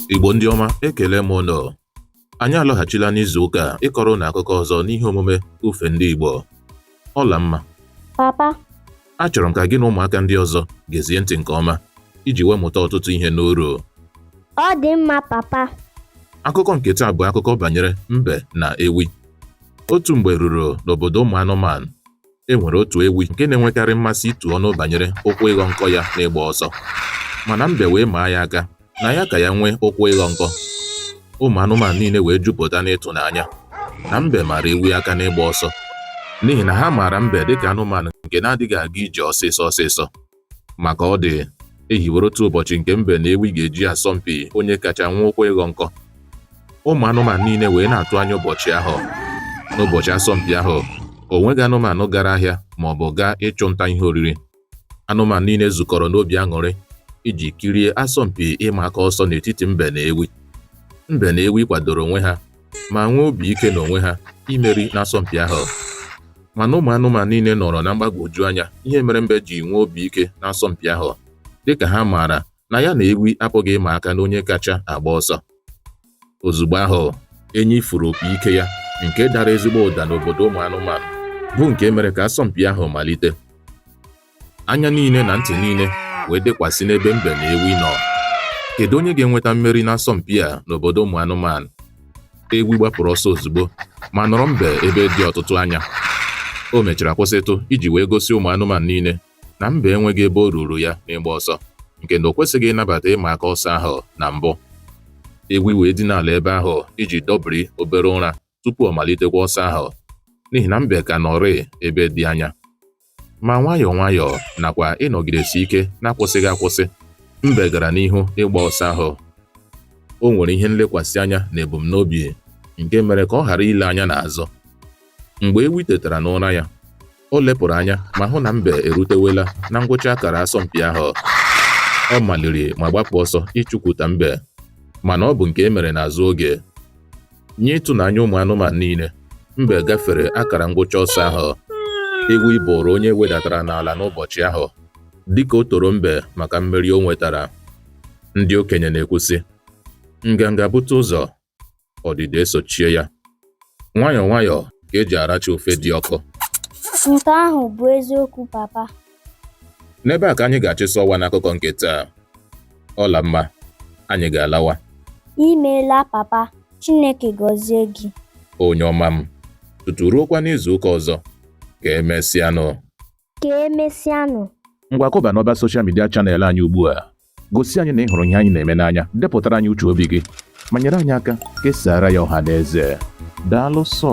Igbo ndị ọma, ekele m ụnụ. Anyị alọghachila n'izu ụka a ịkọrọ ụnụ akụkọ ọzọ n'ihe omume Ufe Ndị Igbo. Ọlamma. Papa. Achọrọ m ka gị na ụmụaka ndị ọzọ gezie ntị nke ọma iji wee mụta ọtụtụ ihe n'uru. Ọ dị mma, papa. Akụkọ nke taa bụ akụkọ banyere mbe na ewi. Otu mgbe ruru n'obodo ụmụ anụmanụ, e nwere otu ewi nke na-enwekarị mmasị itu ọnụ banyere ụkwụ ịghọ nkọ ya n'ịgba ọsọ. Mana mbe wee maa ya aka na ya ka ya nwee ụkwụ ịghọ nkọ. Ụmụ anụmanụ niile wee jupụta n'ịtụnanya na mbe mara ewi aka n'ịgba ọsọ n'ihi na ha maara mbe dịka anụmanụ nke na-adịghị aga ije ọsịsọ ọsịsọ. Ma ka ọ dị, e hiwere otu ụbọchị nke mbe na ewi ga-eji asọmpi onye kacha nwee ụkwụ ịghọ nkọ. Ụmụ anụmanụ niile wee na-atụ anya ụbọchị ahụ. N'ụbọchị asọmpi ahụ, o nweghị anụmanụ gara ahịa ma ọ bụ gaa ịchụ nta ihe oriri. Anụmanụ niile zukọrọ n'obi aṅụrị iji kirie asọmpi ịma aka ọsọ n'etiti mbe na ewi. Mbe na ewi kwadoro onwe ha ma nwee obi ike n'onwe ha imeri n'asọmpi ahụ. Mana ụmụ anụmanụ niile nọrọ na mgbagwoju anya ihe mere mbe ji nwee obi ike n'asọmpi ahụ, dịka ha maara na ya na ewi apụghị ịma aka n'onye kacha agba ọsọ. Ozugbo ahụ, enyi fụrụ opi ike ya nke dara ezigbo ụda n'obodo ụmụ anụmanụ, bụ nke mere ka asọmpi ahụ malite. Anya niile na ntị niile wee dekwasị n'ebe mbe na ewi nọ. Kedu onye ga-enweta mmeri n'asọmpi a n'obodo ụmụ anụmanụ? Ewi gbapụrụ ọsọ ozugbo ma nọrọ mbe ebe dị ọtụtụ anya. O mechara kwụsịtụ iji wee gosi ụmụ anụmanụ niile na mbe enweghị ebe o ruru ya n'ịgba ọsọ, nke na o kwesịghị ịnabata ịma aka ọsọ ahụ na mbụ. Ewi wee dina ala ebe ahụ iji dọbiri obere ụra tupu ọ malitekwa ọsọ ahụ, n'ihi na mbe ka nọrịị ebe dị anya. Ma nwayọọ nwayọọ nakwa ịnọgidesi ike n'akwụsịghị akwụsị, mbe gara n'ihu ịgba ọsọ ahụ. O nwere ihe nlekwasị anya na ebumnobi nke mere ka ọ ghara ile anya n'azụ. Mgbe ewi tetara n'ụra ya, o lepụrụ anya ma hụ na mbe erutewela na ngwụcha akara asọmpi ahụ. Ọ maliri ma gbapụ ọsọ ịchụkwuta mbe, mana ọ bụ nke e mere n'azụ oge. Nye ịtụnanya ụmụ anụmanụ niile, mbe gafere akara ngwụcha ọsọ ahụ. Ewi bụrụ onye e wedatara n'ala n'ụbọchị ahụ, dịka o toro mbe maka mmeri o nwetara. Ndị okenye na-ekwu sị, nganga bute ụzọ, ọdịda esochie ya. Nwayọọ nwayọọ ka e ji aracha ofe dị ọkụ. Nke ahụ bụ eziokwu, papa. N'ebe a ka anyị ga-achịsa ọwa n'akụkọ nke taa. Ọlamma, anyị ga-alawa. Imeela, papa. Chineke gọzie gị. Onye ọma m, tutu ruokwa n'izu ụka ọzọ, ka emesịanụ. Ka emesịanụ. Ngwa kụba n'ọba social media channel anyị ugbu a. Gosi anyị na ị hụrụ ihe anyị na-eme n'anya, depụtara anyị uche obi gị, ma nyere anyị aka kesaara ya ọha na eze. Daalụ sọ.